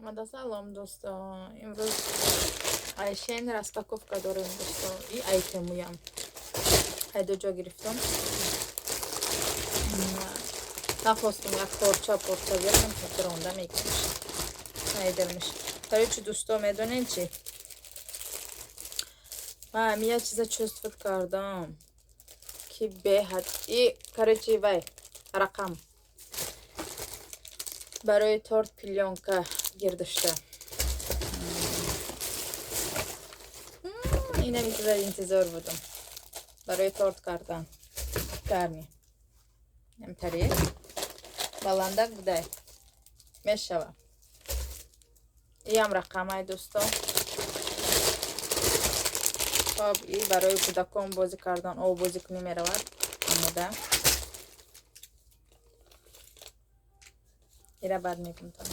Ҳамада салом, дӯстон. Имрӯз ай Shein распаковка дорем, дӯстон. И ай Temu ям. Ай ду ҷо гирифтам. Нахостум як порча порча гирам, ронда мекуниш. Айдалмиш. Короче, дӯсто, медонед чи? Ман ҳами як чиза чувствовать кардам, ки беҳад и, короче, вай рақам барои торт плёнка гирдашта. Инами чиза интизор будам. Барои торт кардан. Гарми. Намтари. Баландак будай. Мешава. Иам рақамай, дӯстон. Хоб, и барои кӯдакон бозӣ кардан, оббозӣ кунӣ меравад. Омода. Ира баъд мегумтон.